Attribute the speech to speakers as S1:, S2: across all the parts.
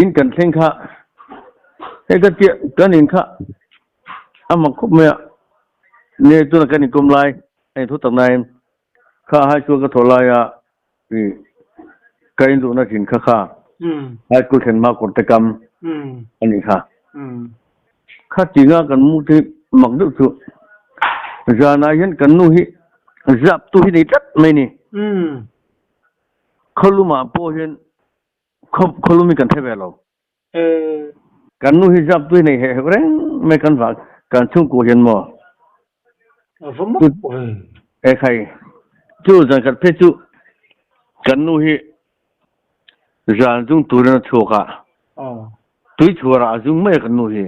S1: In kan thleng kha hei ka tia kan in kha a mak khawp mai a, nge tuna kan inkawm lai a inthu tak nain kha high school ka thawh laia ih ka induhna thin kha kha high school thlen hma kawr te kam a nih kha. Kha tinga kan mu te mak deuh chu zanah hian kan nu hi zap tu hi nei tlat mai a ni. Khawlumah pawh hian Khawlum hi kan hre ve lo. Kan nu hi zap tui nei heh heuh reng mai kan vah kan chhungkua hian maw?
S2: A va mak ve.
S1: E khai, chu zan khat phei chu kan nu hi zan zung turin a chhuak a, tui chhuarah a zung mai a kan nu hi.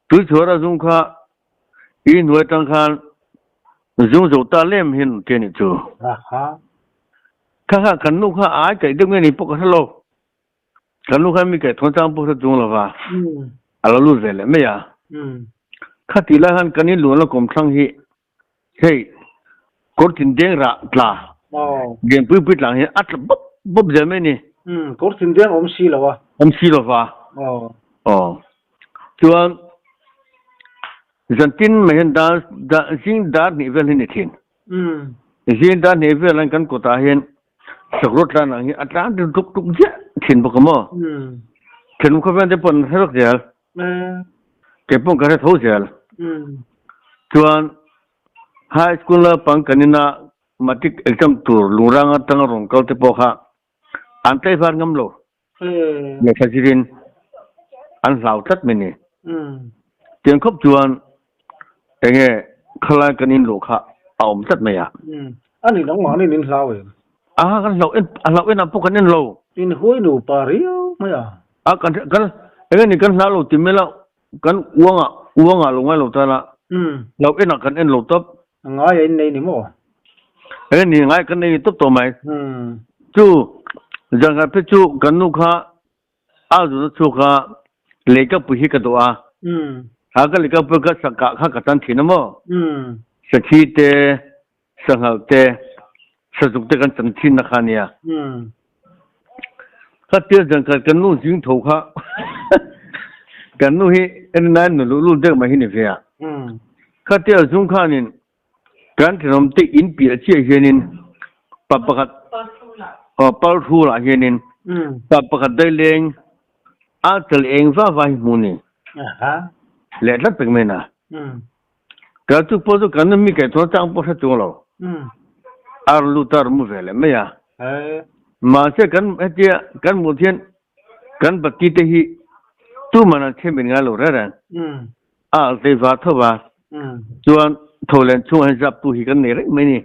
S1: Tui chhuar a zung kha i hnuai tang khan zung zo ta lem hian ti a nih chu. Kha kha kan nu kha ai kaih deuh nge ni pawh ka hre lo. Kan nu khan mi kaih thawn chang pawh hre chung lo va, a lo lut ve leh mai a. Kha tih lai khan kan inluan la kawmthlang hi hei kawr thin deng rah tla lian pui pui tlang hi a tla bawp bawp zel mai a ni.
S2: Kawr thin deng awm si lo a.
S1: Awm si lo va. Aw. Chuan zantin mai hian dar zing dar hnih vel hi ni thin. Zing dar hnih vel an kan kawtah hian sakawr tlan ang hi a tlan tuk tuk tuk ziah thin bawk a maw. Thenawm khawvel te pawh an hre vek zel. Kei pawh ka hre tho zel. Chuan high school naupang kan ina matric exam tur lungrang atanga rawn kal te pawh kha an tlaivar ngam lo. Lehkha zirin an hlau tlat mai ni. Tiang khawp chuan enge khalai kan inluh kha a awm tlat mai a.
S2: A ni nangmah nen in hlau em?
S1: A kan hlau en a hlau en ah pawh kan en lo.
S2: In huai nupa riau mai a.
S1: A kan kan enge ni kan hlau lo ti mai la kan uang ah uang ah lo ngai lo tan a hlau en ah kan en lo tawp.
S2: A ngai a in nei ni maw?
S1: Enge ni ngai kan nei ni tawp tawh mai. Chu zan khat phei chu kan nu kha a zun a chhuak a lehkapui hi ka dawh a. A ka lehkapui ka sakah kha ka tan thin a maw? Sakhi te Sanghal te, sazuk te kan chan thin na kha nia. Kha tia zan khat kan nu zing tho kha kan nu hi en nai nu lu lu deuh mai hi ni ve a. Kha tia zung khanin kan thenawm te in piah chiah hianin pa pakhat aw pal thu lah hianin pa pakhat daileng a chal eng va va hi hmu ni. Leh tlat pek mai na. Ka chu pawh chu kan mi kaih thawn chang pawh hre chung lo. A rawn lut a, a rawn mu ve leh mai a. Mahse kan hetia kan hmuh hian kan bati te hi tuman an chhem in ngai lo reng reng. A al tlei var tho va. Chuan tholen chhungah hian zap tu hi kan nei reng mai ni.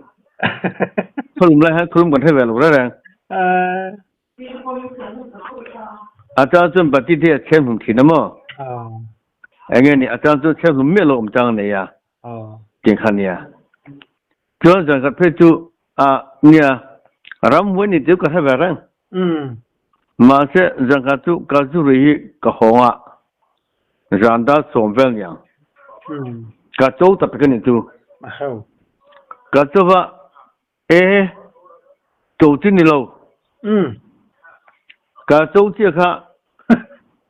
S1: Khualum lai hian khualum kan hre ve lo reng reng. A chang chuan bati te a chhem hlum thin a maw? Enge ni a chang chuan chhem hlum miah lo awm chang a nei a tih kha nia. Chuan zan khat phei chu a nia ramhuai ni chu ka hre ve reng. Mahse zan khat chu ka zu rui hi ka hawng a, zan dar sawm vel niang. Ka cho ta pek a ni chu. Ka cho va E, cho chi ni lo. Ka cho chiah kha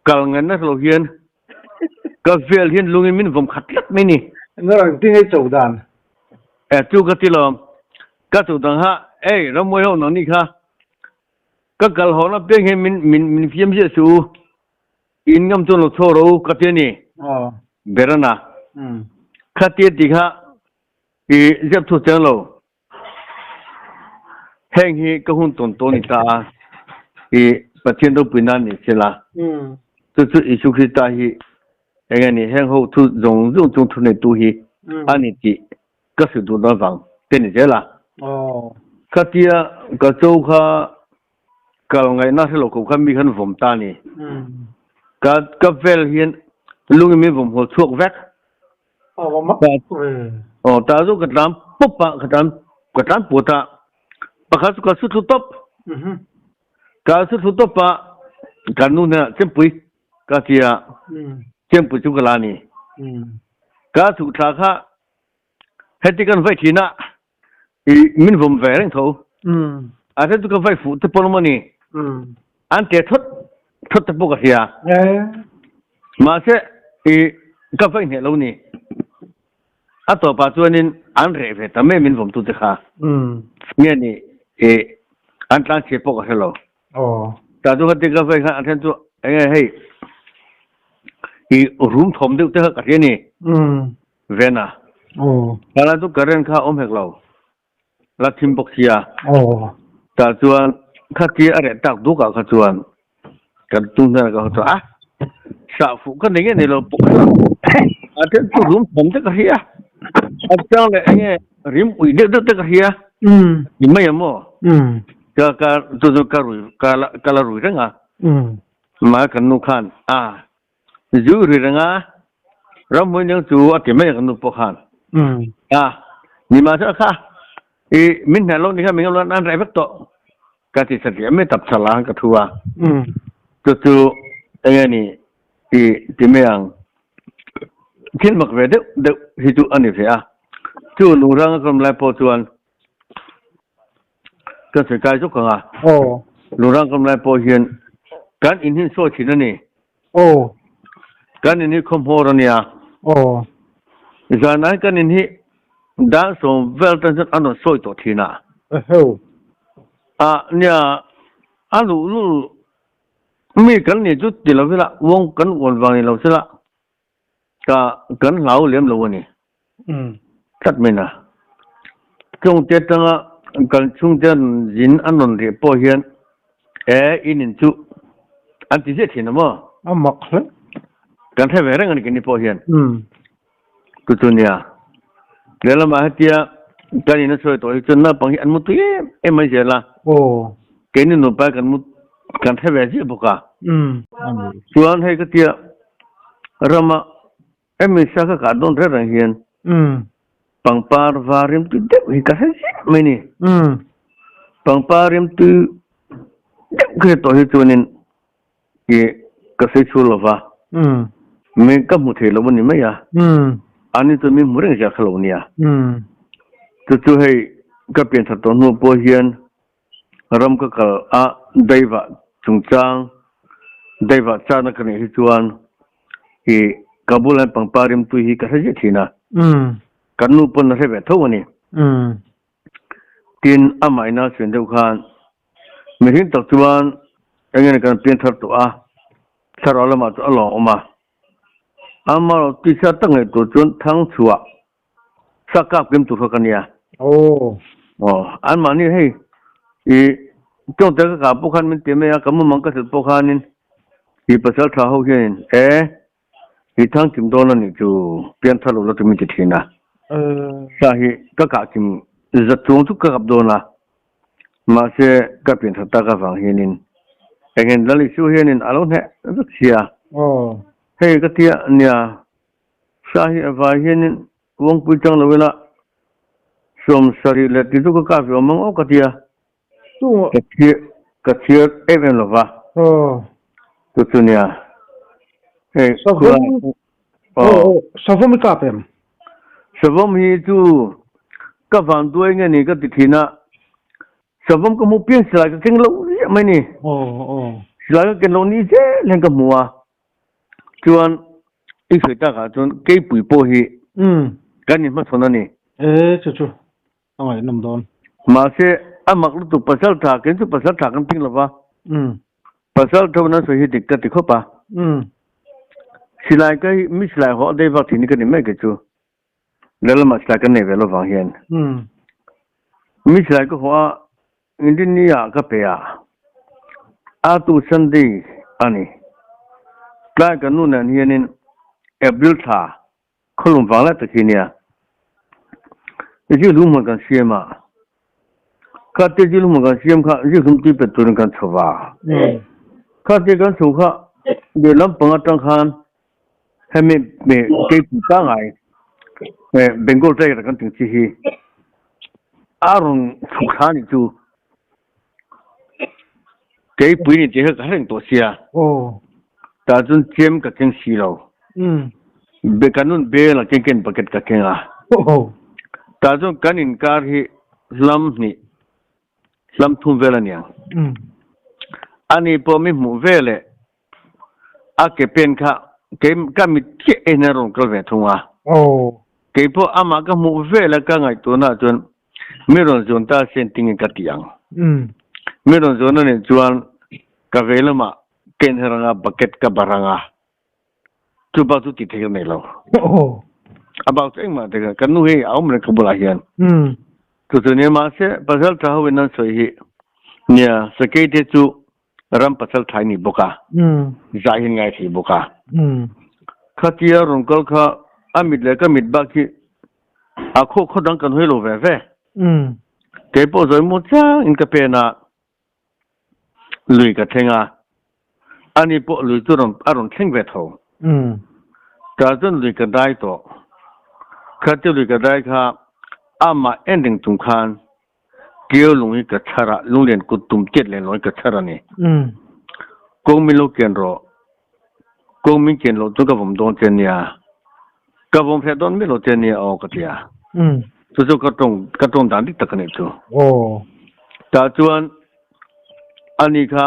S1: kal ngan na lo hian ka vel hian lungin min vawm khat tlat mai ni.
S2: Na rang ti ngei cho dan.
S1: E, chu ka ti lo. Ka cho dang ha, ei rammawi ho nang ni kha. Ka kal ho na piang hian min min min fiam ziah su. In ngam chuan lo chho ro ka ti a ni. Berana. Kha tia ti kha i ziap thu chiang lo. Heng hi ka hun tawn tawn ni ta a, i Pathian ropui nan ni se la. Chu chu Isu Krista hi eng nge ni heng ho thu zawng zawng chung thu neitu hi a ni tih ka hrilh duh dawn vang te ni zel a. Khatia ka cho kha kal ngaihna hre lo ko kha mi khan vawm ta ni. Ka ka vel hian lungin min vawm hawl chhuak vek. Aw ta chu ka tlan pawp a, ka tlan ka tlan put a, pakhat chu ka su thlu tawp. Ka su thlu tawp a, kan nu hnenah chempui ka ti a, chempui chu ka la a ni. Ka chhuk thla kha heti kan vai thin a, i min vawm ve reng tho. A then chu ka vai fuh te pawn awm a ni. An te thawt thawt te pawh ka hria. Mahse i ka vai hneh lo ni. A tawpah chuanin an reh ve ta mai min vawmtu te kha. Nge ni i an tlanchhiat pawh ka hre lo. Tah chu heti ka vai khan a then chu enge hei i rum thawm deuh te kha ka hria ni. Vena. Tah chu current kha awm hek lo. La thim bawk sia. Tah chuan khatia a reh tak duk ah kha chuan kan tum hnen ka haw a sah fuh ka nei nge nei lo pawh kha a then chu rum thawm te ka hria a chang leh enge rim ui deuh deuh te ka hria ni mai ang maw ka ka chu chu ka rui ka la ka la rui reng a mahse kan nu khan a Zu ri reng a, ramhmui ning chu a ti mai a kan nu pawh khan. A, nimahsela kha i min hne lo ni kha min lo an reh vek tawh ka ti satliah mai tap chhal ah ka thu a. Chu chu enge ni i ti mai ang. Thil mak ve deuh deuh hi chu a ni ve a. Chu lungrang a kawm lai pawh chuan Ka sawi kai zawk ang a.
S2: Aw.
S1: Lungrang kam lai pawh hian kan in hi sawi thin a ni.
S2: Aw.
S1: Kan in hi khawmhawr a nia.
S2: Aw.
S1: Zanah hian kan in hi dan sawm vel tan chuan an rawn sawi tawh thin a.
S2: Eheu.
S1: A nia a luhlul mi kan ni chu ti lo ila uang kan uan vang ni lo sela ka kan hlau lem lo a ni. Tlat mai na. Chungte atanga kan chhungte zin an rawn rih pawh hian e in in chu an ti ziah thin a maw?
S2: A mak hle.
S1: Kan hre ve reng a ni keini pawh hian. Chu chu nia. Lehlamah hetia kan in a sawi tawh hi chuan naupang hi an mu tui em em mai zel a. Keini nupa kan mu kan hre ve ziah bawk a. Chuan hei ka tia rama Hemi sa ka kah dawn reng reng hian pangpar var rim tui deuh hi ka hre ziah mai ni. Pangpar rim tui deuh ka hre tawh hi chuanin i ka sawi chhur lo va, mi ka hmu thei lo a ni mai a, ani chuan min hmu reng ziah kha lo nia. Chu chu hei ka pian that tawh hnu pawh hian ram ka kal a daivah chungchang daivah chakna ka neih hi chuan i ka bulah hian pangpar rimtui hi ka hre ziah thin a, kan nu pawn a hre ve tho a ni. Tin, amah ina suan deuh khan mihring tak chuan eng nge kan pian thar tawh a, thlarau lamah chuan a lawng awm a, amaherawh tisa tak ngaihtuah chuan thang chhuah Sa kap kim tur kha ka nia.
S2: Aw.
S1: Aw, an mahni hei i tawngtai ka kah pawh khan min ti mai a, ka mumang ka hrilh pawh khanin i pasal tha ho hianin e i thang kim dawn a nih chu pian thar lo la chu min ti thin a. Sa hi ka kah kim zat chuang chu ka kap dawn a, mahse ka pian that tak avang hianin enghen Lal Isu hianin a lo hneh vek sia.
S2: Aw.
S1: Hei ka tia nia Sa hi a vai hianin Uangpui chang lo ila 70 leh ti chu ka kap ve awm ang aw ka ti a, ka chhiar ka chhiar em em lo va, chu chu nia hei khua
S2: aw. Savawm i kap em?
S1: Savawm hi chu ka van duai nge ni ka ti thin a, Savawm ka hmu piang silai ka keng lo ziah mai ni, silai ka ken lo ni zel hian ka hmu a. Chuan i sawi takah chuan keipui pawh hi kan inhmachhawn a ni.
S2: E chu chu a ngaihnawm dawn.
S1: Mahse a mak lutuk pasal tha kei chu pasal tha kan ping lova. Pasal tho nan sawi hi dik ka ti khawp a. Silai ka hi mi silai haw a dei vak thin hi ka ni mai kei chu. Lehlamah silai kan nei ve lovang hian. Mi silai ka haw a Inrinni ah ka pe a, a tu Sunday a ni. Tlai kan nu nen hianin April thla khawlum vang lai tak hi nia. Zikhlum hmun kan siam a, kha te zikhlum hmun kan siam kha zikhlum tui pe turin kan chho va. Kha te kan chho kha lehlam pang atang khan hemi keipui pangai Bengal tiger kan tih chi hi a rawn chhuk thla anih chu keipui ni tih kha ka hre reng tawh sia tah chuan chem ka keng si lo. Be kan nun bel a keng ken bucket ka keng a. Tah chuan kan inkar hi hlam hnih, hlam thum vel a niang. Ani pawh mi hmuh ve leh a ke pen kha kei ka mit chiah en a rawn kal ve thung a. Kei pawh amah ka hmuh vel a ka ngaihtuahna chuan mi rawn zawn ta sen tingin ka ti ang. Mi rawn zawn anih chuan ka vei lamah ken her anga bucket ka bar anga chu bak chu ti thei ka nei lo. A bak chu engmah te ka nu hi a awm reng ka bulah hian. Chu chu nia mahse pasal tha ho in an sawi hi nia sakei te chu ram pasal thai ni bawk a zai hian ngai thei bawk a. Khatia rawn kal kha a mit leh ka mit bak hi a khaw khaw dang kan hawi lo ve ve. Kei pawh zawi mu chiang in ka pen a. Lui ka thleng a, ani pawh lui chu rawn a rawn thleng ve tho. Tah chuan lui ka dai tawh. Khatia lui ka dai kha amah en reng chung khan keu lung hi ka chhar a, lunglian kut tum tiat leh lawng hi ka chhar a ni. Kawng min lo kian rawh, kawng min kian loh chuan ka vawm dawn che a nia, ka vawm hreh dawn miah lo che a nia aw ka ti a. Chu chu ka tawng ka tawng dan dik tak a nih chu. Tah chuan ani kha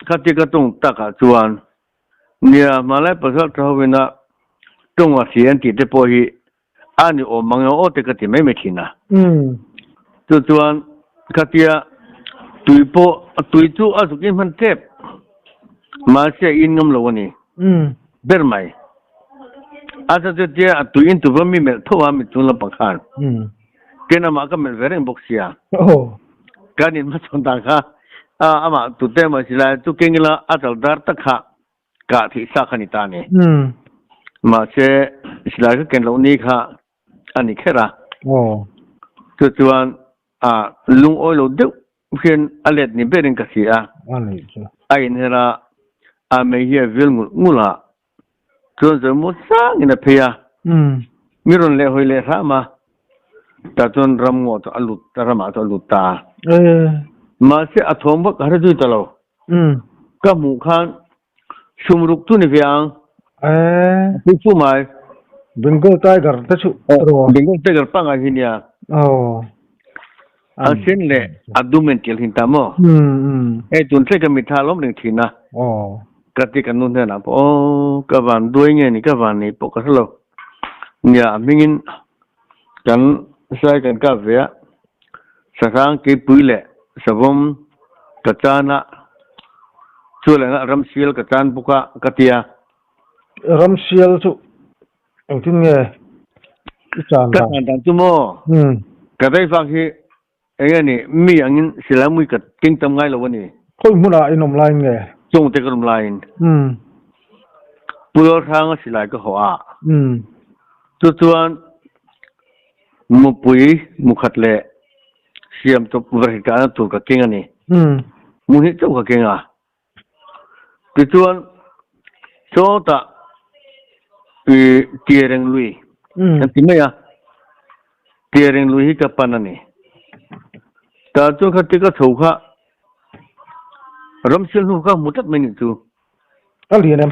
S1: khatia ka tawng takah chuan nia hmanlai pasal tha hovina tawng a hria an tih te pawh hi a ni awm mang emaw aw te ka ti mai mai thin a. Chu chuan khatia tui pawh tui chu a zuk in hman tep mahse a in ngam lo a ni ber mai. A cha chu tia a tui in tuva mi melh tho a mi chung lampang khan ken amah ka melh ve reng bawk sia. Kan in hmachhawn dan kha amah tute emaw silai chu keng ila a chal dar tak kha kah theih sa kha ni ta a ni. Mahse silai ka ken loh ni kha a ni kher a. Chu chuan a lungawi lo deuh hian a let ni berin ka hria a. A inher a, a mei hi a vil ngulh ngulh a. Chuan zawimaw sangin a phei a, mi rawn leh hawi leh hram a, tah chuan ram ngaw chu a lut, ramah chu a lut ta a. Mahse a thawm vak a hre zui ta lo. Ka hmuh khan sumruk chu ni ve ang. A pui fu mai.
S2: Bengal Tiger te chu rawh.
S1: Bengal Tiger pangngai hi nia. A sen leh a dum en tel hin ta maw? Hei tun thleng ka mitthla lawm reng thin a. Ka ti ka nu hnenah pawh aw ka van duai nge ni ka van nei pawh ka hre lo. Nia a hmingin kan sai kan kap ve a, sahrang keipui leh savawm ka chan a, chualehna ramsial ka chan bawk a ka ti a.
S2: Ramsial chu Engtin nge i chan
S1: dan? Ka chan dan chu maw? Ka daihfak hi eng nge ni, mi angin silai mui ka keng tam ngai lo a ni.
S2: Khawi hmunah in awm laiin nge?
S1: Chawngte ka awm laiin. Pu Lalhranga silai ka hawh a. Chu chuan mupui mukhat leh siam chawp verhikahna tur ka keng a ni. Mu hnih chauh ka keng a. Tichuan, sawtah i Tiareng lui an ti mai a, Tiareng lui hi ka pan a ni. Tah chuan kha ti ka chho kha ramsial hnu kha hmu tlat mai nih chu.
S2: A lian em?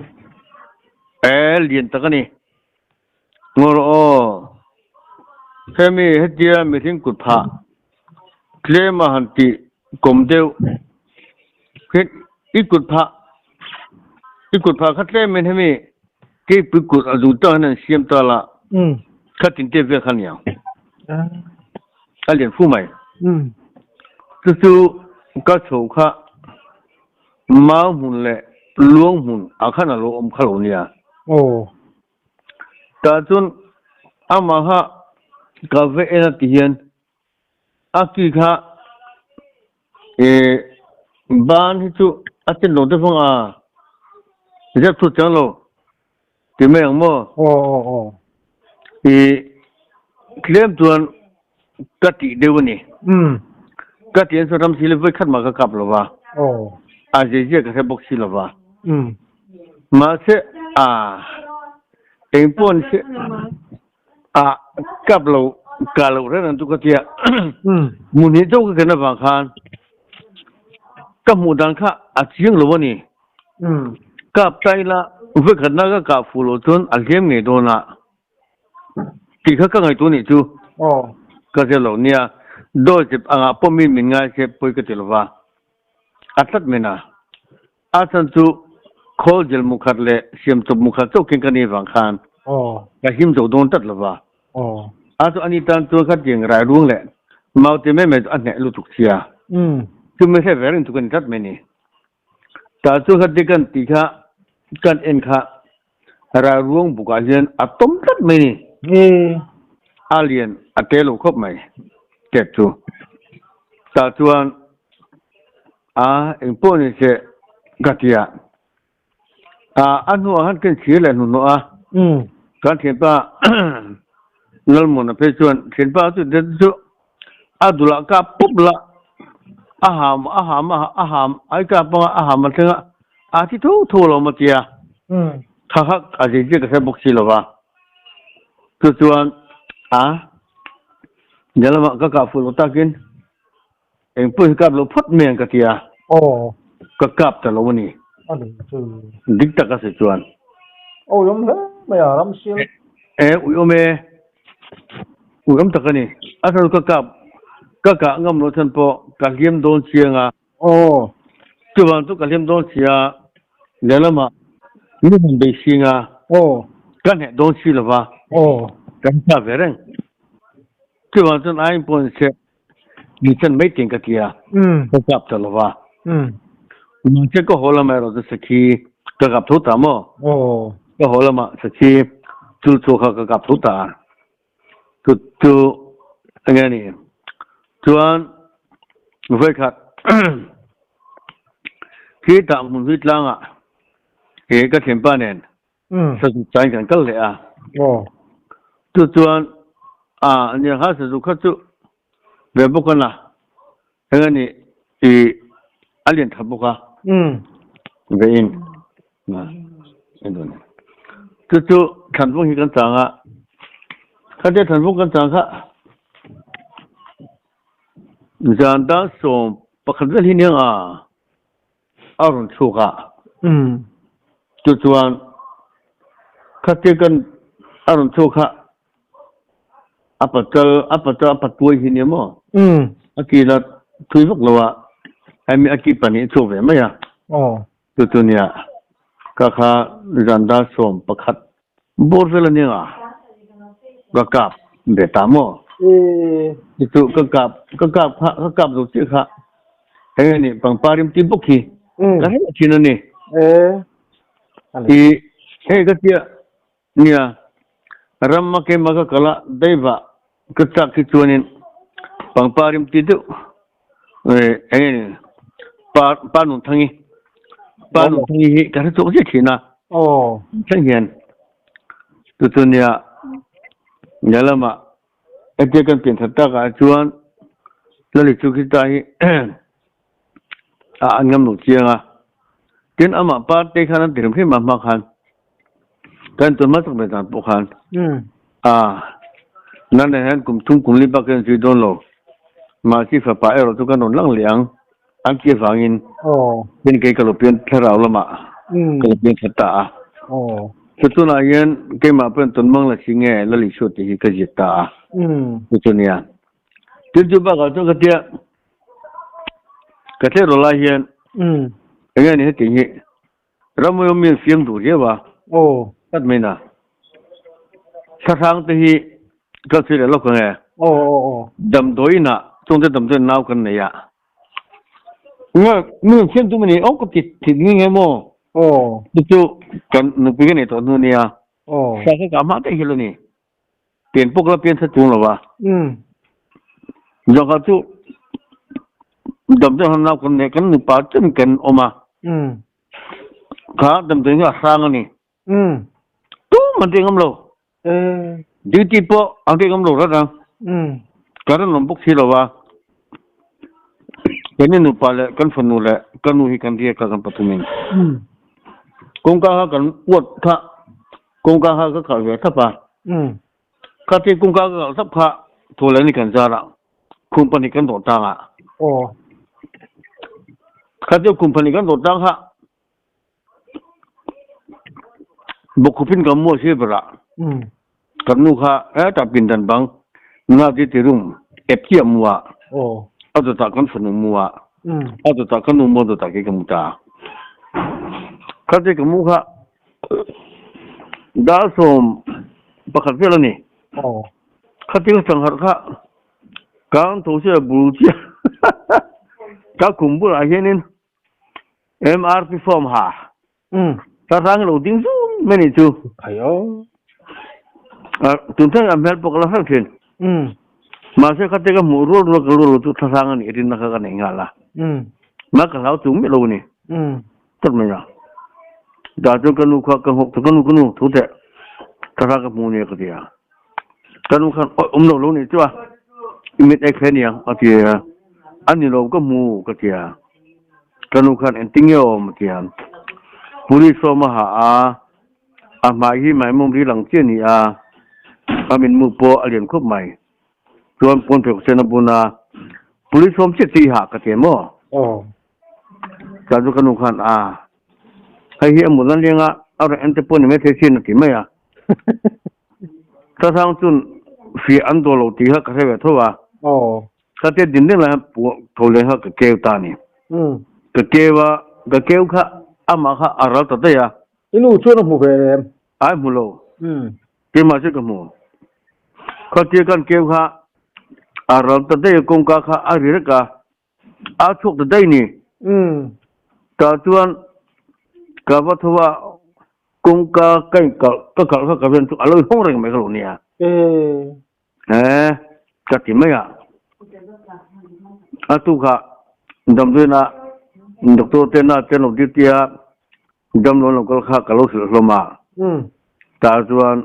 S1: E, lian tak a ni. Ngaw rawh aw. Hemi hetia mihring kut phah tlem a han tih kawm deuh hi i kut phah i kut phah kha tlem in hemi keipui kut a zung tang hian an siam ta la kha tin te vel kha niang a lian fu mai. Chu chu ka chho kha mau hmun leh luang hmun ah khan a lo awm kha lo nia. Tah chuan amah kha ka ve en a ti hian a ki kha eh ban hi chu a chen lo deuh vang a zep thut chiang lo ti mai ang maw? Ih tlem chuan ka tih deuh a ni. Ka tih an chuan ramsi le vawikhat mah ka kap lo va, a zeizia ka hre bawk si lo va. Mahse a eng pawh ni se a kap lo kah loh reng ang chu ka tia. Hmun hnih chauh ka ken avang khan ka hmuh dan kha a chiang lo a ni. Kap ta ila. Vawikhatna ka kah fuh loh chuan a hliam ngei dawn a tih kha ka ngaihtuah nih chu ka hre lo nia. Dawlchep angah pawh mi min ngai se pawi ka ti lo va, a tlat men a. A chhan chu khawl jel mu khat leh siam chawp mu khat chauh khin ka nih vang khan ka him zo dawn tlat lo va. A chu ani tan chuan khatiang rai ruang leh maute mai mai chu a hneh lutuk sia. Chumi hre ve reng chu ka ni tlat mai ni. Tah chuan kha te kan tih kha kan en kha rai ruang bukah hian a tawm tlat mai ni. A lian a te lo khawp mai tet chu. Tah chuan a engpawh ni se ka ti a. A hnuah khan kan chhir leh hnuhnawh a. Kan thianpa Lalmuna phei chuan thianpa chu chu A dulah kap pup la, a ham a ham a ham ai kap anga a ham a thleng a, a thi tho tho lo maw tia tha hak a zir chiah ka hre bawk si lo va. Chu chuan a nia lamah ka kah fuh lo takin eng pawh hi kap lo phawt mai ang ka tia ka kap ta lo a ni. Dik tak a si chuan.
S2: Ui awm hle mai a ram sil.
S1: E ui awm e. Ui awm tak a ni. A hran ka kap ka kah ngam loh chhan pawh ka hliam dawn chiang a.
S2: Aw.
S1: Chuvang chu ka hliam dawn si a, lehlamah min han bei sing a.
S2: Aw.
S1: Ka hneh dawn si lova.
S2: Aw.
S1: Ka hla ve reng. Chuvang chuan aiin pawh ni se min chan mai teng ka ti a. Ka kap ta lova. Mahse ka haw lamah erawh chu sakhi ka kap tho ta maw?
S2: Aw.
S1: Ka haw lamah sakhi chul chhuak kha ka kap tho ta a. Chu chu eng nge ni? Chuan vawikhat khi tah hmun hlui tlangah he ka thianpa nen Sazuk tain kan kal leh a. Chu chuan a nia kha sazuk kha chu ve bawk a na. Eng a nih i a lian tha bawk a. Ve in. Chu chu thlanvung hi kan chang a. Khatia thlanvung kan chang kha zan dar 11 vel hi nia a. A rawn chhuak a. Chu chuan khatia kan a rawn chhuak kha a patal a patal a patuai hi nia maw? A ki la thui vak lo a, hemi a ki pahnih a chhuak ve mai a. Chu chu nia ka kha zan dar 11 bawr vel a nia ka kap ve ta maw? Chu chu ka kap ka kap kha ka kap zo chiah kha Heng a nih pangpar rim ti bawk hi ka hre thin a ni. I hei ka tia nia ram a keimah ka kal a daivah ka chak hi chuanin pangpar rim ti deuh eng nge ni pa pa nun thangi pa nun thangi hi ka hre chhuak ziah thin a thleng hian chu chu nia nia lamah Hetia kan pian that takah chuan Lali chu khita hi a an ngam lo chiang a. Tin amah pa te khan an ti hrim hrim a hma khan kan tun hmasak ve dan pawh khan a nan ah hian kum thum kum li bak hian zui dawn lo. Mahse fapa erawh chu kan rawn lang leh ang an tih avangin tin kei ka lo pian thlarau lamah ka lo pian that ta a. Chu tunah hian keimah pawhin tawn mang la si nge Lal Isua tih hi ka ziak ta a. Chu chu nia. Tin chu bakah chuan ka tia ka tleirawl lai hian eng nge ni heti hi Ramui awm hian fiam duh riau a. Tlat mai na. Thlahrang te hi ka chhui leh lawk ang e. Damdawi inah chungte damdawi nau kan nei a. Nge mi an fiam tum a ni aw ka ti thit nge nge maw. Chu chu kan nupui ka nei tawh hnu nia. Sa ka kah hma daih hi lo ni. Pian pawh ka la pian that chung lo va. Zangkhat chu damdawi han nau kan nei kan nupa chen kan awm a. Kha damdawi hi a hrang a ni. Tum an ti ngam lo. Duty pawh an ti ngam lo rat ang. Kan rawn awm bawk si lo va. Kan nupa leh kan fanu leh ka nu hi kan riak a kan pathumin. Kawngka kha kan uat kha Kawngka kha ka kalh ve thlap a. Kha ti kawngka ka kalh thlap kha thaw leh ni kan zar a, khum pahnih kan dawh tang a. Kha ti khum pahnih kan dawh tang kha. Bawkkhupin ka mu a sir berah kan nu kha hetah pindan bang nula duty room ep chiah a mu a, a dawtah kan fanu mu a, a dawtah ka nu mu a dawtah kei ka mu ta. Khatia ka mu kha dar 11 vel a ni. Khatia ka changharh kha kang tho sia bul chiah ka khum bulah hianin MRP form ha Ta hrang lo ding zum mai nih chu.
S2: Khai o.
S1: Tun thleng a hmel pawh ka la hrang thin. Mahse khate ka hmuh rual rual ka rual lo chu thla hrang a nih rinna kha ka nei nghal a. Mah ka hlau chung miah lo a ni. Tawt mai a. Tah chuan ka nu kha ka nghawk ka nu ka nu thu teh thla hrang ka hmu nia ka ti a. Ka nu khan awi awm lo lo nih chu a. I mit ek hle niang a ti a. A ni lo ka hmu ka ti a. Ka nu khan engtin nge awm a ti a, Police sawm a ha a, a hmai hi maimawm ri lang chiah a ni a, a mitmu pawh a lian khawp mai. Chuan pawn pheikhawk sen a bun a, Police sawm chiah chiah i ha ka ti em aw? Chuan chu ka nu khan a, hei hi a mut nan leng a, a rawn en te pawh ni maithei sin a ti mai a. Thlasang chun fiah an dawl lo tih kha ka hre ve tho a. Ka te din reng lai hian tho leh kha ka keu ta a ni. Ka keu a, ka keu kha amah kha a ral ta daih a.
S2: I nu chuan a hmu ve em?
S1: Ai hmu lo. Keimah chu ka hmu. Khatia kan keu kha a ral ta daih a, kawngka kha a ri rek a, a chhuak ta daih ni. Tah chuan ka va tho a, kawngka ka inkalh ka kalh kha ka ven chu a lo inhawng reng mai ka lo nia. He, ka ti mai a. A tukah damdawiin ah doctor te na te an lo duty a, damlo an lo kal kha ka lo hrilh hlawm a. Tah chuan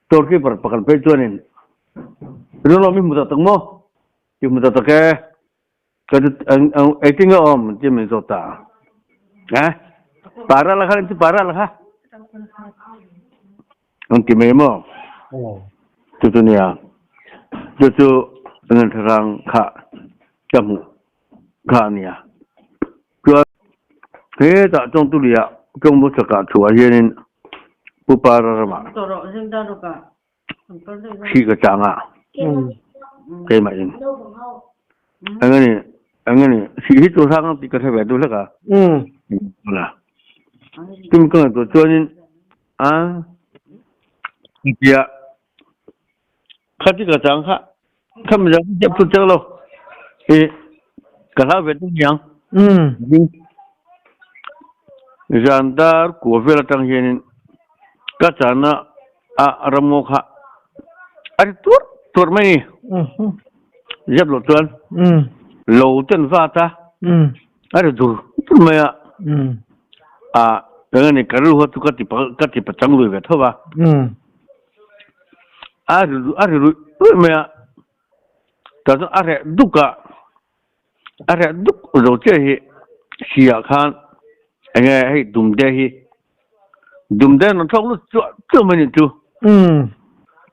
S1: store keeper pakhat phei chuanin, Rinawm i hmu tak tak maw? I hmu tak tak e. Ka chu engtin nge awm tih min zawt ta. Eh? Para la kha chu para la kha. An ti mai maw? Chu chu nia. Chu chu ngan tharang kha ka hmu kha nia. Chuan he ta chong tu lia chong bu chaka chua hianin pu para rama. Khi ka chang a keimah in engani engani si hi chu hrang ti ka hre ve du hlek a la tum ka ngaihtuah chuanin a tia khati ka chang kha khami zan kha phut chak lo i ka hlau ve tung niang zan dar kua vel atang hianin ka chana a ramngaw kha a ri tuar tuar mai ni. Zep loh chuan lo ten vat a, a ri dur dur mai a. A eng a ni ka rilru chu ka ti ka ti pachang lui ve tho va. A ri a ri ruih ruih mai a. Tah chuan a reh duk a, a reh duk zo chiah hi hriah khan eng nge hei dumde hi Dumde an rawn thlawk lut chuah chuah mai nih chu.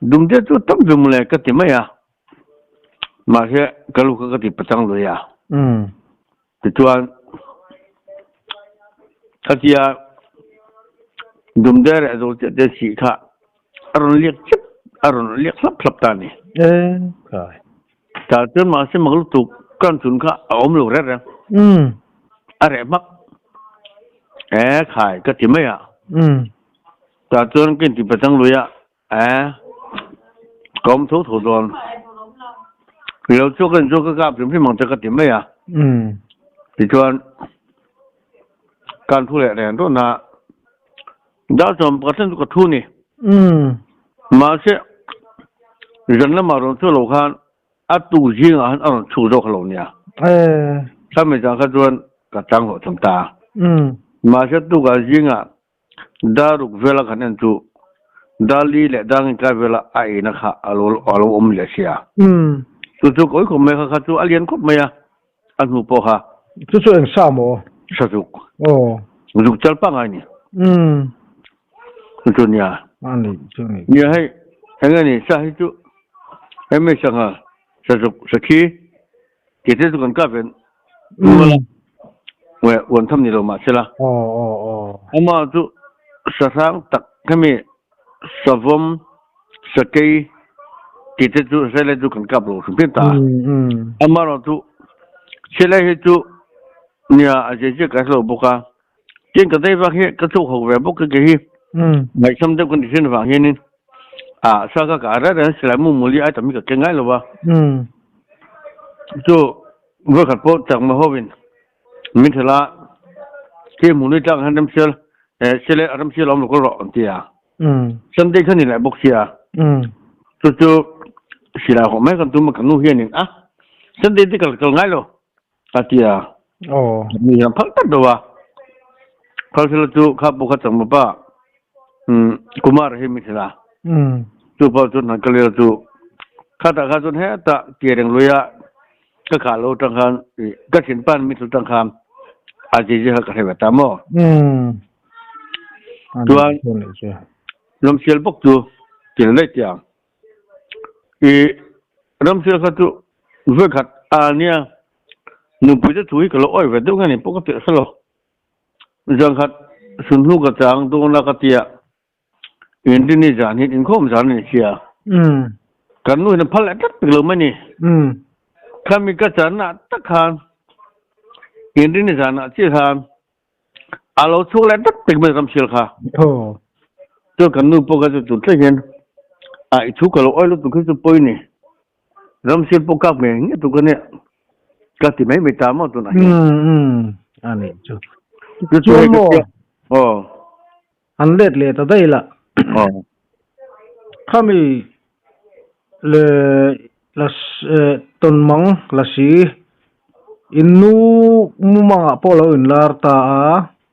S1: Dumde chu tam ve mawle ka ti mai a. Mahse ka lu kha ka ti pachang lui a. Tichuan khatia Dumde leh zo chiah te sih kha a rawn liak chep a rawn liak hlap hlap ta a ni. Tah chuan mahse mak lutuk kan chun kha a awm lo reng reng. A reh hmak. E khai ka ti mai a. Tah chuan ka inti pachang lui a. E ka awm tho tho dawn. Lo chu ka inchuak ka kap hrim hrim ang che ka ti mai a. Tichuan kan thu leh reng dawn a. Dar chuan pakhat thlen chu ka thu ni. Mahse, zan lamah rawn chhuah loh khan a tuk zingah khan a rawn chhuk zawk lo nia. Thlami zan kha chuan ka chang hlawh tham ta. Mahse, tukah zingah dar ruk vela kan en chu dar li leh dar ngaikai vela a eina kha a lo awm leh sia. Chu chu ka awih khawp mai kha kha chu a lian khawp mai a, a hnu pawh kha.
S2: Chu chu eng sa maw?
S1: Sa zuk. Zuk chal pangai ni. Chu chu nia.
S2: A ni, chu ni.
S1: Nia hei, eng nge ni, sa hi chu hei mai sangha, sa zuk, sakhi, tih te chu kan kap ve nual a, uan tham ni lo mahse la. Amah chu. Sahrang tak hemi savawm sakei tih te chu hre chu kan kap lo hrim hrim ta a. Amaherawhchu silai hi chu nia a zia zia ka hre lo bawk a, tin ka dei vak hi ka chuk ho ve bawk a ke hi ngaihsam deuh ka ni thin avang hianin ah sa ka kah reng reng silai mu muli ai tam hi ka keng ngai lo va. Chu vawikhat pawh chakma hovin Min hrilh a, Khi hmuh nui tlak hian ramsial eh sile ramsial awm lo kal rawh an ti a. Sunday kha ni leh bawk sia. Chu chu silai hawh mai kan tum a kan nu hianin a Sunday te kal kal ngai lo a ti a. Kan nu hian phal tak deuh a. Phal sela chu kha pawh kha changma pa Kumar hi min hrilh a. Chu pawh chuan han kal ila chu khatah kha chuan hetah Kereng luia Ka kah lo tang khan ka thinpan mi thil tang khan a ji ji ka hre ve ta maw. Chuan ramsial bawk chu til daih tiang. I ramsial kha chu vekhat a nia nupui te thu hi ka lo awi ve deuh nge ni pawh ka tirh hre lo. Zangkhat sunhnu ka chang dawn a ka tia Inrini zan hi inkhawm zan a ni sia. Kan nu hian a phal leh tlat pek lo mai ni. Khami ka channa tak khan Inrini zanah chiah khan a lo chhuak leh tlat pek mai ramsial kha. Chuan kan nu pawh kha chu tun thleng hian a i thu ka lo awi lutuk hi chu pawi ni. Ramsial pawh kak mai nge tuk a nia. Ka ti mai mai ta maw tunah hian. Chu chu hei ka tia. Aw.
S2: An let leh ta daih lah. Khami le la tawnmang la si in nu mumangah pawh lo inlar ta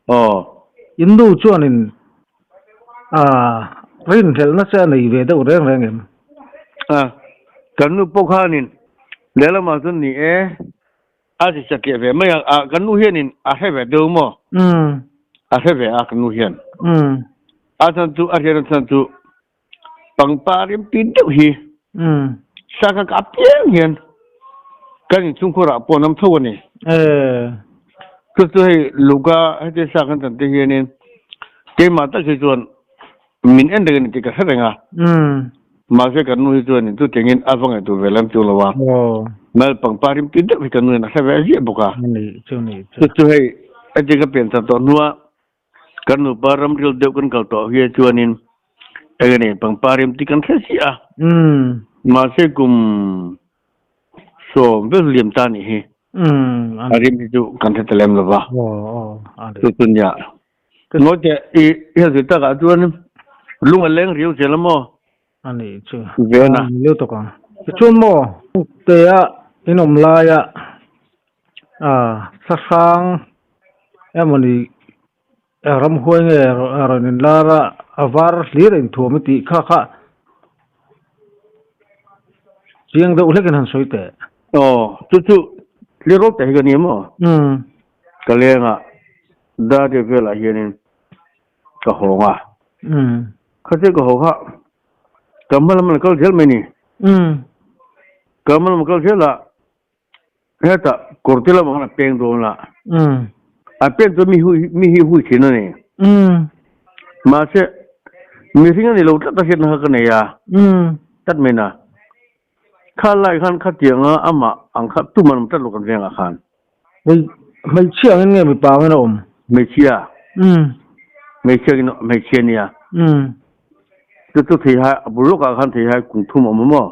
S2: a. In nu chuanin rinhlelhna che a nei ve deuh reng reng em?
S1: Kan nu pawh khanin lehlamah chuan ni e. A ti satliah ve mai a, ah kan nu hianin a hre ve deuh maw? A hre ve a kan nu hian. A chhan chu a hriat chhan chu pangpar rimpi deuh hi sa ka kah piang hian kan inchhungkhur ah pawh an awm tho a ni. Chu chu hei Luka heti sa kan chan te hianin keimah tak hi chuan Min en reng a ni tih ka hre reng a. Mahse kan nu hi chuan chutiangin a va ngaihtuah ve lam chu lo a. Mal pangpar rim tui deuh hi kan nu hian a hre ve ziah bawk a. Chu chu hei heti ka pian chak tawh hnua kan nupa ramrial deuh kan kal tawh hi chuanin eng nge pangpar rim tih kan hre ziah a. Mahse kum sawm vel liam ta nih hi a rim hi chu kan hre ta lem lo va. Chu chu nia. Ngawi teh, i i han zir takah chuan lung a leng riau zel a maw?
S2: A nih chu.
S1: Ven a.
S2: Ni lutuk ang. Tichuan maw, Tea in awm laia thlahrang emawni ramhuai nge rawn inlar a, a var hlir a inthuam i tih kha kha chiang deuh hlekin han sawi teh.
S1: Aw, chu chu hlir rawp teh hi ka ni maw? Ka leng a, Dade velah hianin ka hawng a. Khatia ka haw kha ka hma lam a kal zel mai ni. Ka hma lam a kal zel a, hetah kawr te lamah khan a peng dawn a. A pen chuan mi hui mi hi hui thin a ni. Mahse mihring a ni lo tlat a hriatna kha ka nei a, tlat mai na. Kha lai khan khatianga amah ang kha tum an awm tlat lo kan vengah khan.
S2: Hmeichhia angin nge mipa angin a awm?
S1: Hmeichhia. Hmeichhia angin hmeichhia nia. Chu chu theihai a bul lawkah khan theihai kum thum a awm a maw?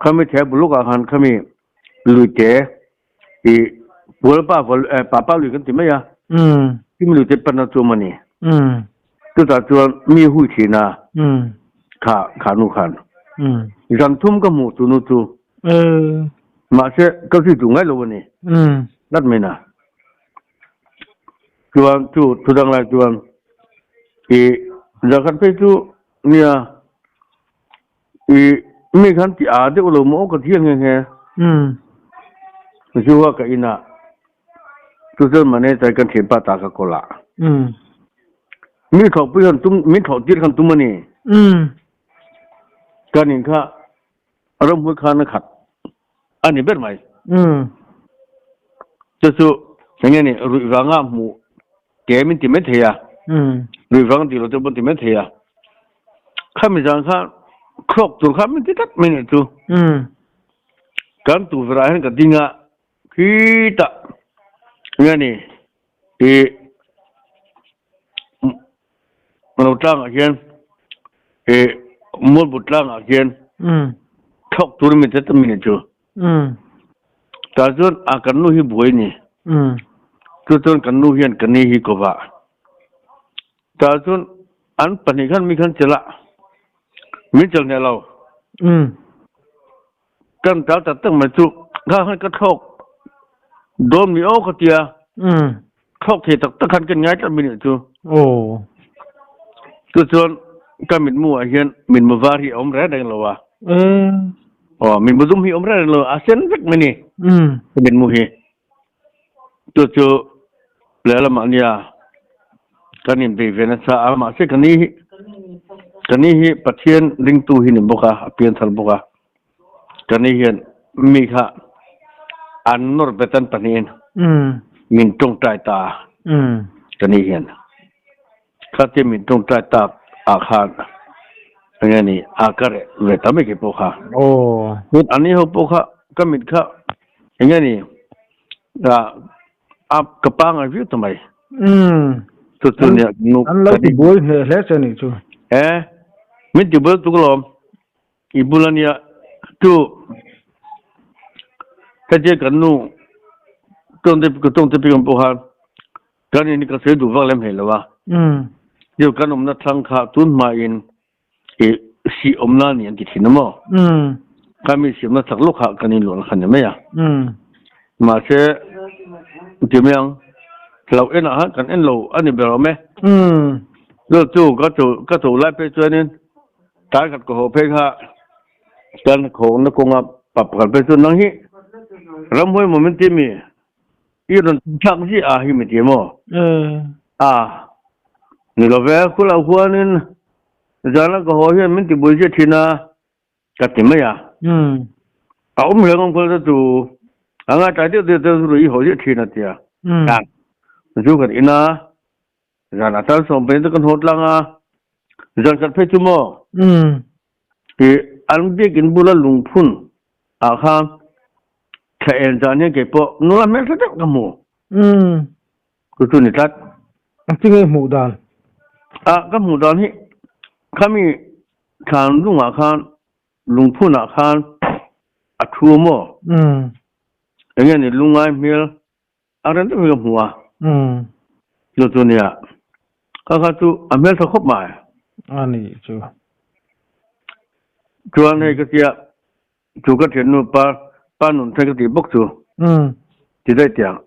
S1: Khami theihai bul lawkah khan khami luite i pual pa pa lui kan ti mai a. Khimi luite panna chu a awm a ni. Chutah chuan mi hui thin a, kha kha nu khan. Zan thum ka hmuh tu nu chu. Mahse ka zui duh ngai lo a ni. Ngat mai na. Chuan chu thu dang lai chuan i zan khat phei chu nia i mi khan ti a deuh lo maw ka thiang nghe nghe. Chu a ka inah Chu chuan manager kan thianpa ta ka kawl a. Mi thawhpui khan tum, min thawh tir khan tum a ni. Kan in kha ramhmui khan a khat a ni ber mai. Chu chu eng nge ni ruih vanga hmuh ke min ti mai thei a. Ruihvang tih loh te pawh ti mai thei a. Khami zan kha thlawk tur kha min ti tlat mai nih chu. Kan tukverh ah hian ka ding a, khitah nge ni ih lo tlangah hian ih mualbu tlangah khian thlawk tur min ti tlat mai nih chu. Tah chuan a kan nu hi buai a ni. Chu chuan kan nu hian ka ni hi kovah. Tah chuan an pahnih khan mi khan chelh a, min chelh hneh lo. Kan tal tak tak mai chu kha khan ka thlawk dawn mi aw ka tia. Thlawk thei tak tak khan ka ngai tlat mai nih chu. Chu chuan ka mitmu ah hian mitmu var hi a awm reng reng lo a. Aw mitmu dum hi a awm reng reng lo a, a sen vek mai ni ka mitmu hi. Chu chu lehlamah nia kan inbei ve nasa a, mahse ka ni hi ka ni hi Pathian ringtu hi ni bawk a, a pianthar bawk a. Ka ni hian mi kha an nawr bet an pahnihin min tawngtai ta a, ka ni hian khatia min tawngtai tak ah khan enge ni a ka reh ve ta mai kei pawh kha. An ni ho pawh kha ka mit kha enge ni a ka pangai viau ta mai. Chu chu nia
S2: An lo tibuai hle hle che nih chu.
S1: E min tibuai tuk alawm. I bul a nia chu hetia kan nu tawngte ka tawngte pek ang pawh khan kan in hi ka sawi duh vak lem hlei lo a. Chu kan awmna thlang kha tun hmain i sih awmna a ni an ti thin a maw? Kha mi siamna chak lawk kha kan inluah kha ni mai a. Mahse ti mai ang hlauh enah khan kan en lo a ni ber awm e. Chu chu ka cho ka cho lai phei chuanin Tlai khat ka haw phei kha kan khawhna kawnga pa pakhat phei chu nang hi ramhuai maw min ti mi i rawn thlak zia a hi mi ti maw? A ni lo ve khulh huanin zana ka haw hian min ti bui zia thin a ka ti mai a. A awm hle ngawm khawl chu a ngai tlai deuh deuh chu i haw zia thin a tia. Chu kan in a. Zan a tal sawm pahnih chu kan haw tlang a, zan khat phei chu maw? I an biakin bula lungphun ah khan thla en zan hian kei pawh nula hmeltha deuh ka hmu. Chu chu ni tlat.
S2: A chi nge hmuh dan?
S1: A ka hmuh dan hi khami thlan lungah khan lungphun ah khan a thu maw? Enge ni lungai hmel A rem deuh hi ka hmu a. Chu chu nia. Kha kha chu a hmeltha khawp mai.
S2: A ni chu.
S1: Chuan hei ka tia chu ka thiannu pa pa nun thleng ka tih bawk chu. Ti daih tiang.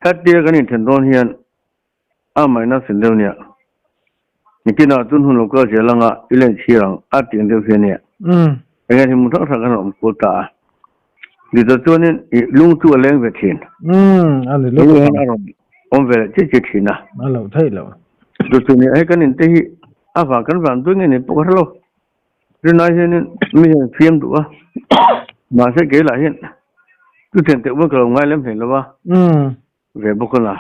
S1: Hetia kan inthen dawn hian a mahina sin deuh nia. Nikinah chun hun lo kal zel anga i len chhir ang a tih ang deuh hian nia. Eng hi hmun hrang hrang kan awm kual ta a. Dita chuanin i lung chu a leng ve thin.
S2: A ni lutuk ang.
S1: A rawn awm ve leh chiah chiah thin a.
S2: A lo theih lo.
S1: Chu chu nia hei kan inte hi a vang kan van duai nge ni pawh ka hre lo. Rinai hianin mi hian fiam duh a. Mahse keilah hian chu thian teuh pawn ka lo ngai lem hlei lo a. Ve bawk a la.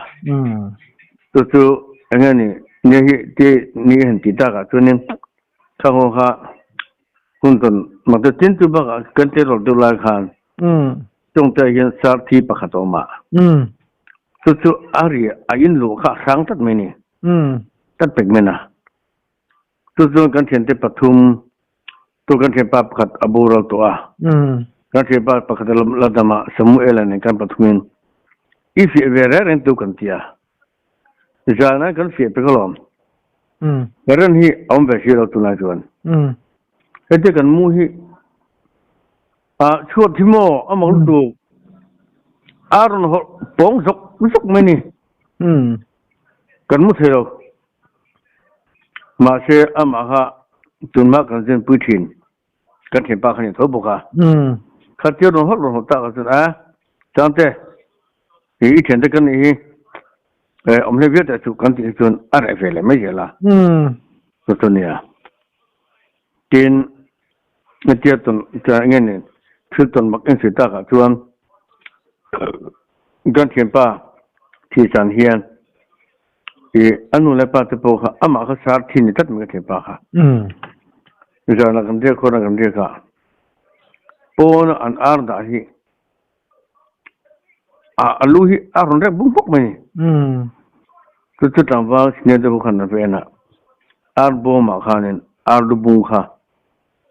S1: Chu chu eng nge ni nia hi ti ni a han tih takah chuanin kha ho kha hun tawn mak deuh tin chu bakah kan tleirawl deuh lai khan tawngtai hian sar thi pakhat a awm a. Chu chu a ri a in luh kha a hrang tlat mai ni. Tlat pek mai na. Chu chuan kan thiante pathum tu kan thianpa pakhat a boral tawh a. Kan thianpa pakhat a la dam a, Samuel-a nen kan pathumin i fiah ve reng reng tu kan ti a. Zana kan fiah pek alawm. Current hi a awm ve si lo tunlai chuan. Hetia kan mu hi a chhuat hi maw a mak lutuk a rawn hawlh pawng zawk zawk mai ni. Kan mu thei lo. Mahse, amah kha tunhma kan zinpui thin, kan thinpa kha ni tho bawk a. Khatia rawn hawlh rawn hawlh tak ah chuan, A, Changte, i i thiante kan nih hi, eh, awm hle viau teh chu kan tih hi chuan a reh ve leh mai zel a. Chu chu nia. Tin, hetia tawn eng nge ni, thil tawn mak en si takah chuan kan thianpa thihsan hian. I a nu leh pa te pawh kha amah kha sar thin ni tlat mai ka thian pa kha. Zan ah kan riak khawn a kan riak a, pawn a an ar dah hi a lu hi a rawn rek bung hmawk mai ni. Chu chu tlangval senior deuh ho khan an va en a, ar bawmah khanin ar lu bung kha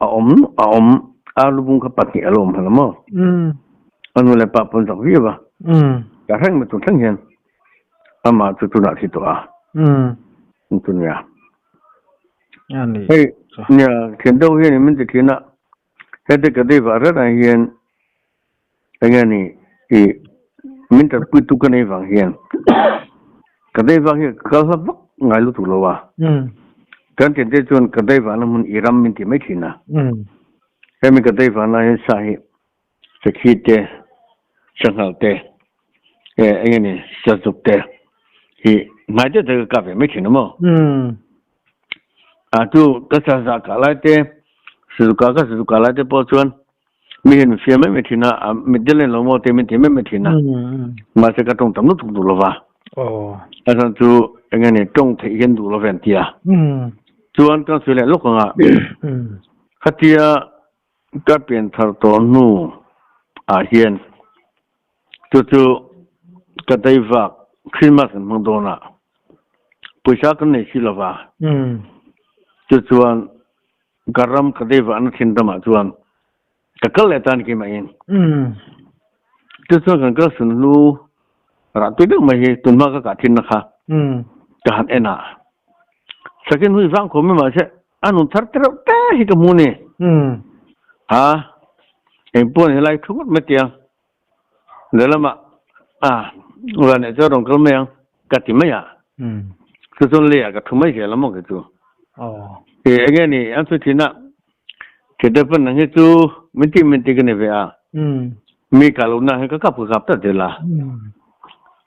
S1: a awm a awm ar lu bung kha pahnih a lo awm hman a maw? A nu leh pa pawn zak viau a, ka hreng mai tur thleng hian amah chu tunah thi tawh a, chu nia. Hei nia thian deuh hian min ti thin a, hete ka dei vah reng ah hian eng nge ni ih min tanpui tu ka nei vang hian ka dei vang hi ka kal hla vak ngai lutuk lo a, kan thiante chuan ka dei vahna hmun i ram min ti mai thin a, hemi ka dei vahna hian sa hi Sakhi te, sanghal te, eng nge ni sazuk te hi hnai deuh deuh ka kap ve mai thin a maw? A chu ka sazah kah lai te, sazuk kah ka sazuk kah lai te pawh chuan mi hian min fiam mai mai thin a, mitdel en lo maw te min ti mai mai thin a, mahse ka tawng tam lutuk duh lo va. A chhan chu eng nge ni tawng theih hian duh lo ve an ti a. Chuan kan sawi leh lawk ang a, khatia Ka pianthar tawh hnu ah hian chu chu ka daivak Christmas kan hmang dawn a, pawisa kan nei si lova, chu chuan ka ram ka daivahna thin ramah chuan ka kal leh ta a ni keimah in. Chu chuan kan kal sun hnu rah tui deuh mai hi tunhma ka kah thinna kha ka han en a, sakin hui vang khawm mai mahse A nun thar te reuh te hi ka hmu ni. Ha, eng pawh ni helai thu ngawt mai tiang. Lehlamah a ura neih chuan rawn kal mai ang ka ti mai a. Chu chuan leiah ka thu mai zel a maw kei chu. E eng nge ni an sawi thin a, Theatre pan ang hi chu min tih min tih ka ni ve a. Mi kah lohna hi ka kap ka kap ta zel a.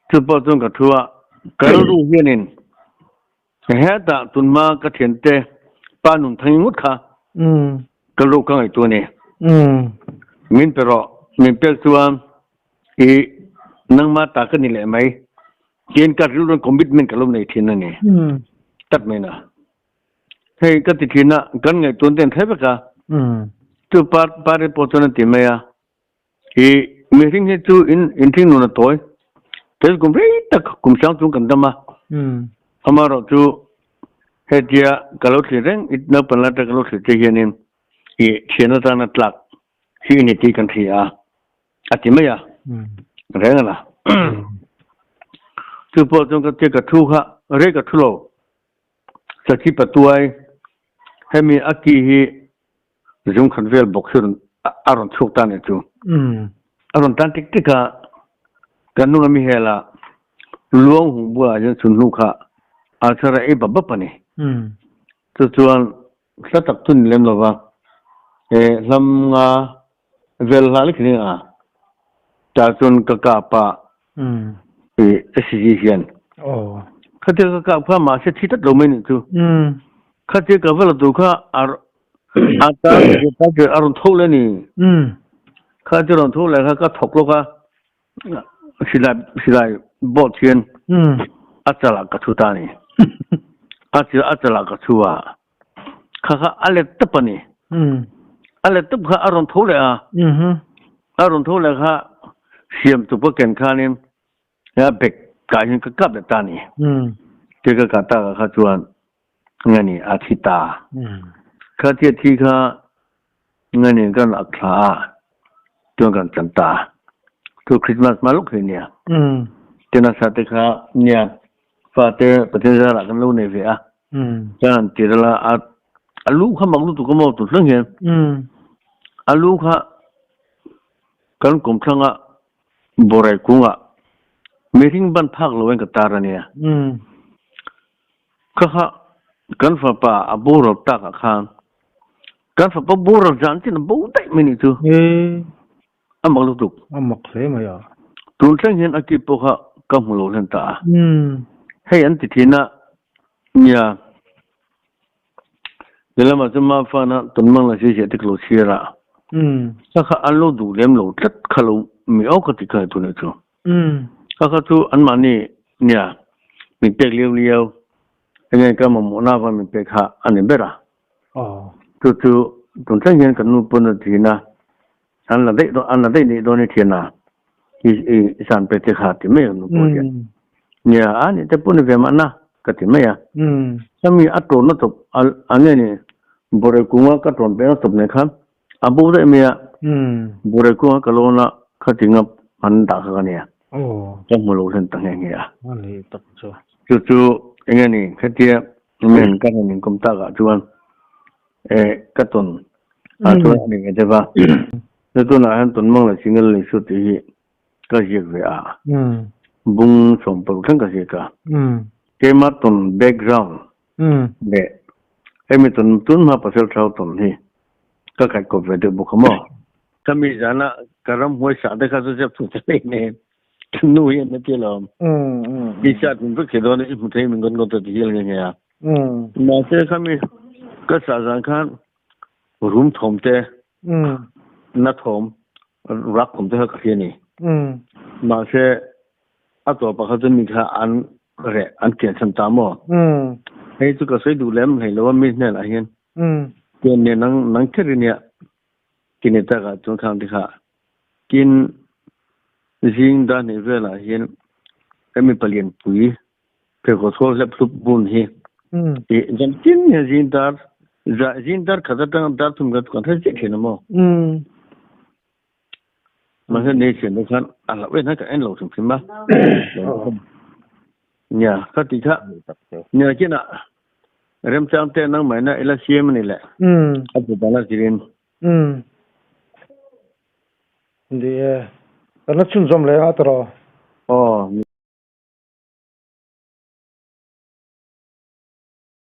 S1: Chu pawh chuan ka thu a, ka rilru hianin Hetah tunhma ka thiante pa nun thang ngawt kha ka lu ka ngaihtuah a ni. Min pe rawh, min pek chuan i nangmah ta ka ni leh mai tiin ka rilruin commitment ka lo nei thin a ni. Tat mai na. Hei ka ti thin a, kan ngaihtuah ten thlai vek a. Chu party pawh chuan a ti mai a. Hi mihring hi chu in inthing nun a tawi. Tel kum rei tak kum sang chung kan dam a. Amaherawh chu hetia ka lo thlir reng i naupang lai atang ka lo thlir che hianin i thian atana tlak hi i ni tih kan hria a, a ti mai a. Reng a la. Chu pawh chuan ka tia ka thu kha rei ka thu lo. Sakhi patuai hemi a ki hi Zung khat vel bawk hi a rawn chhuak ta nih chu. A rawn tan tik tik a, kan nu lami hel a luang hung bulah hian chhun hnu kha a chhar a ei bap bap a ni. Chu chuan hla tak chu ni lem lo va, he hlam nga vel hla lek hi a tah chuan ka kap a SCG hian khatia ka kap kha mahse thi tlat lo mai nih chu. Khatia ka va la tur kha a a ta a rawn tho leh a ni. Kha chu rawn tho leh kha ka thawk lawk a, silai silai board hian a chalah ka thu ta a ni. A a chalah ka thu a, kha kha a let tawp a ni. A let tawp kha a rawn tho leh a, a rawn tho leh kha siam chawp ka ken khanin a bag kah hian ka kap leh ta a ni. Te ka kah takah kha chuan nge ni a thi ta. Kha thia thi kha nge ni kan ak thla a chuan kan chan ta. Chu Christmas hma lawk hi nia. Te nasa te kha nia fate Pathian zarah kan lo nei ve a. Kan han tir ala a a lu kha mak lutuk a maw tur thleng hian a lu kha kan kawmthlang a Borai kungah mihring ban phak lo in ka tar a nia. Kha kha kan fapa a boral tak ah khan kan fapa boral zan chin a bo daih mai nih chu. A mak lutuk.
S2: A mak hle mai a.
S1: Tun thleng hian a kip pawh kha ka hmu lo hlen ta a. Hei an ti thin a nia. Lehlamah chuan Mafana tawnmang la si ziah te ka lo chhiar a. Kha kha an lo duh lem lo tlat kha lo mi awk ka ti kha tun chu. Kha kha chu anmahni nia. min pek liau liau enge ka mamawhna avang min pek kha a ni ber a. Chu chu tun thleng hian kan nu pawn a thin a, an la daih dawn an la daih daih dawn i thian a, i i san pe te kha ti mai a kan nu pawh hian. Nia a nih te pawh ni ve mahna ka ti mai a. Khami a tawnna chawp a nge ni bawrei kunga ka tawn pekna chawp nen khan A bo daih mai a, Burai kunga ka lawn a, khatinga an dah kha ka nia. Ka hmu lo hlen ta nghe nghe a. Chu chu eng nge ni, khatia men ka rawn inkawm tak ah chuan e ka tawn ah chuan a ni ve deuh a. Chu tunah hian tawn mang leh single leh su tih hi ka ziak ve a, bung 16 thleng ka ziak a. Keima tawn background leh hemi tawn tun hma pasal thau tawn hi ka kaih kawp ve deuh bawk a maw? Ka mi zana ka ramhuai sah te kha chu zep thung ta hlei nen ka nu hian a ti alawm. I sah thung vek thei dawn a, i hmu thei min rawn ta ti hial nghe nghe a. Mahse khami ka sah zan khan rum thawm te, na thawm, rak thawm te kha ka hria a ni. Mahse a tawpah kha chuan mi kha an reh an kian chhan ta maw? Hei chu ka sawi duh lem hlei lo a mi hnenah hian. Tian nen nang nang kher i nia ki ni takah chuan khang te kha tin zing dar hnih velah hian kan mipa lianpui pheikhawk chhawl hlep hlup bun hi i zan tin hian zing dar zing dar khat atanga dar thum kan hre chiah thin a maw? Mahse nei thian te khan a hlauh en a ka en lo hrim hrim a. Nia, ka ti kha. Nia kinah remchang te nang mai na ila siam a ni le. A bu dang a zirin.
S2: Ni e, kan la chhunzawm leh a tawh.
S1: Aw.